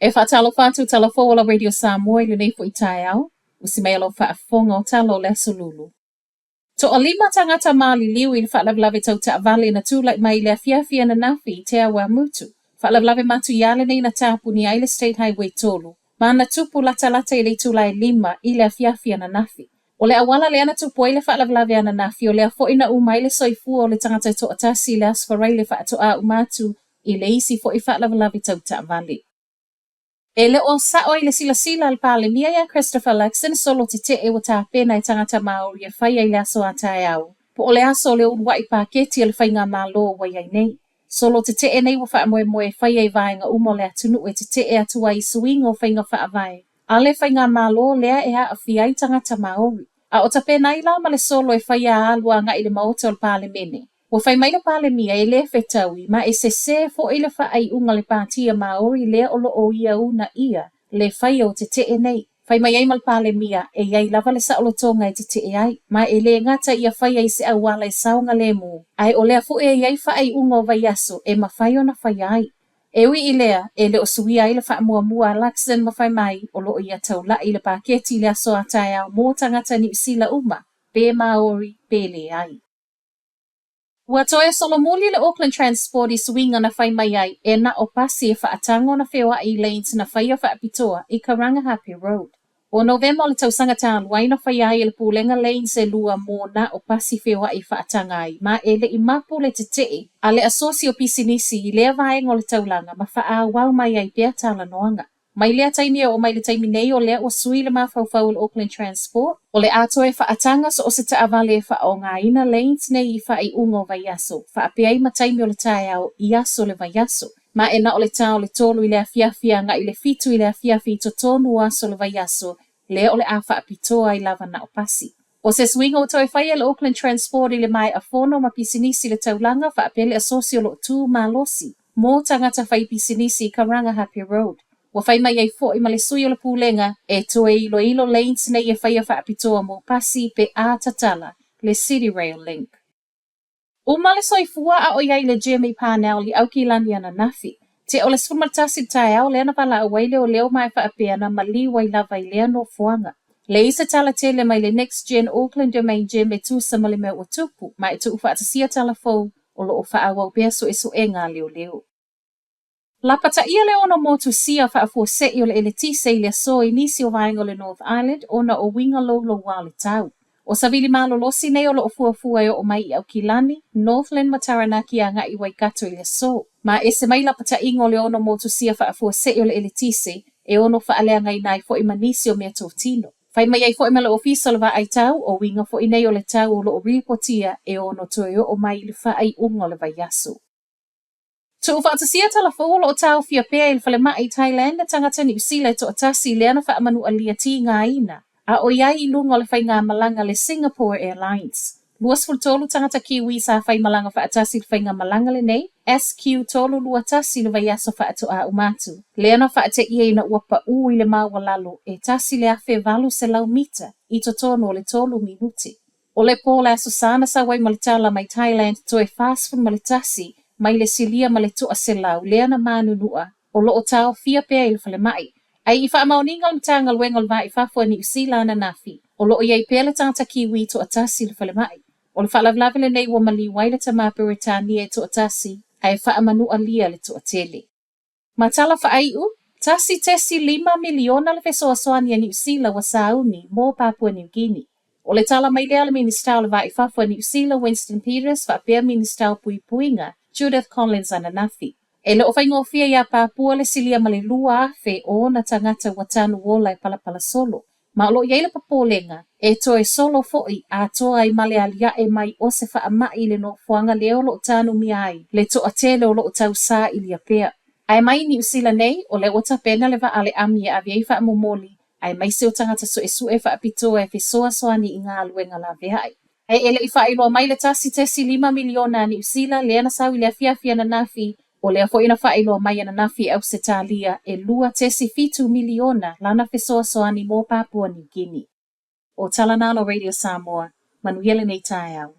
E faatalofa atu tala fou o la Radio Samoa i lenei foi taeao, usi mai lau faafofoga o tala o le Aso Lulu. Toalima tagata maliliu i le faalavelave tau taavale na tulai mai i le afiafi ananafi i Te Awamutu. Faalavelave matuia lenei na tapunia ai le State Highway 3, ma na tupu latalata i le itula e 5 i le afiafi ananafi. O le auala lea na tupu ai le faalavelave ananafi, o lea foi na uma ai le soifua o le tagata e toatasi i le Aso Faraile faatoa uma atu i le isi foi faalavelave tau taavale. E le o sao i le silasila a le Palemia ia Christopher Luxon solo tetee ua tapena e tagata Māori e faia i le aso a taeao, po o le aso o le uluai paketi a le faigamalo ua i ai nei. Solo tetee nei ua faamoemoe e faia i vaega uma o le atunuu e tetee atu ai i suiga o faiga faavae a le faigamalo lea e aafia ai tagata Māori. A o tapena ai la ma le solo e faia alu agai i le Maota o le Palemene. Ua fai mai le Palemia e le fetaui ma e sesē foi le faaiuga a le Patia Māori lea o lo o ia uunaia le faia o tetee nei. Fai mai ai ma le Palemia e i ai lava le saolotoga e tetee ai, ma e le gata ia faia i se auala e saogalemu, ae o lea foi e i ai faaiuga o vaiaso e mafai ona faia ai. E ui i lea, e le o suia ai le faamuamua a Luxon ma fai mai o lo o ia taulai i le paketi i le aso a taeao mo tagata Niu Sila uma, pe Māori, pe leai. Ua toe solomuli le Auckland Transport i suiga na fai mai ai e na o pasi e faataga ona feoai i lanes na faia faapitoa i Karangahape Road. O Novema o le tausaga talu ai na faia ai e le Pulega lanes e lua mo na o pasi feoai e faataga ai ma e le i mapu le tetee a le asosi o pisinisi i lea vaega o le taulaga ma faaauau mai ai pea talanoaga. Mai lea taimi e oo mai le taimi nei o lea ua sui le mafaufau o le Auckland Transport, o le a toe faataga so o se taavale e faaaogaina lanes nei i faaiuga o vaiaso, faapea ai ma taimi o le taeao i aso o le vaiaso. Ma e na o le ta o le 3 i le afiafi agai i le 7 i le afiafi i totonu o aso o le vaiaso lea o le a faapitoa ai lava na o pasi. O se suiga ua toe faia e le Auckland Transport i le maea fono ma pisinisi i le taulaga faapea le asosi o lo o tu malosi mo tagata faipisinisi i Karangahape Road. Ua fai mai ai foi ma le sui o le Pulega e toe iloilo lanes nei e faia faapitoa mo pasi pe a tatala le City Rail Link. Uma le soifua a o i ai le Jermey Parnell i Aukilani ananafi. Tea o le 11 i le taeao lea na valaau ai leoleo ma e faapea na maliu ai lava i lea nofoaga. Leai se tala tele mai le Next Gen Auckland Domain Gym e tusa ma le mea ua tupu, ma e tuufaatasia tala fou o lo o faaauau pea suesuega a leoleo. Lapataia le ono motusia faafuasei o le eletise i le aso i nisi o vaega o le North Island ona o uiga louloua o le tau. O savili malolosi nei o lo o fuafua e oo mai i Aukilani, Northland ma Taranaki agai i Waikato i le aso. Ma ese mai lapataiga o le ono motusia faafuasei o le eletise e ono faaleagaina ai foi ma nisi o meatotino. Fai mai ai foi ma le Ofisa o le Vaai Tau, o uiga foi nei o le tau o lo o ripotia e ono toe oo mai i le faaiuga o le vaiaso. Tuufaatasia tala fou o lo o taofia pea i le falemai i Thailand le tagata Niu Sila e toatasi lea na faamanualia tigaina a o i ai i luga o le faigamalaga le Singapore Airlines. 23 tagata Kiwi sa faimalaga faatasi i le faigamalaga lenei, SQ321 i le vaiaso faatoa uma atu, lea na faateia ina ua pau i le maualalo e 1800 mita i totonu o le tolu minute. O le po o le Aso Sa na sau ai ma le tala mai Thailand toe 41 mai le silia ma le toaselau lea na manunua o lo o taofia pea i le falemai. Ae i faamaoniga o le Matagaluega o le Va i Fafo a Niu Sila ananafi, o lo o i ai pea le tagata Kiwi toatasi i le falemai. O le faalavelave lenei ua maliu ai le tama Peretania e toatasi ae faamanualia le toatele. Ma tala faaiu, 1.5 miliona le fesoasoani a Niu Sila ua sauni mo Papua New Guinea. O le tala mai lea a le Minisita o le Va i Fafo a Niu Sila Winston Peters faapea Minisita o Puipuiga Judith Collins ananafi. E le o faigofie iā Papua le silia ma le 2,000 o ona tagata ua tanu ola e palapala solo. Ma o lo o i ai le popolega, e toe solo foi atoa ai ma le aliae mai o se faamai i le nofoaga lea o lo o tanumia ai le toatele o lo o tausaili pea. Ae mai Niu Sila nei, o lea ua tapena le vaa a le ami e ave ai faamomoli, aemaise o tagata suesue faapitoa e fesoasoani i galuega laveai. Ae e le i faailoa mai le 1.5 miliona a Niu Sila lea na sau i le afiafi ananafi, o lea foi na faailoa mai ananafi e Ausetalia e 2.7 miliona lana fesoasoani mo Papua New Guinea. O tala na o Radio Samoa, manuia lenei taeao.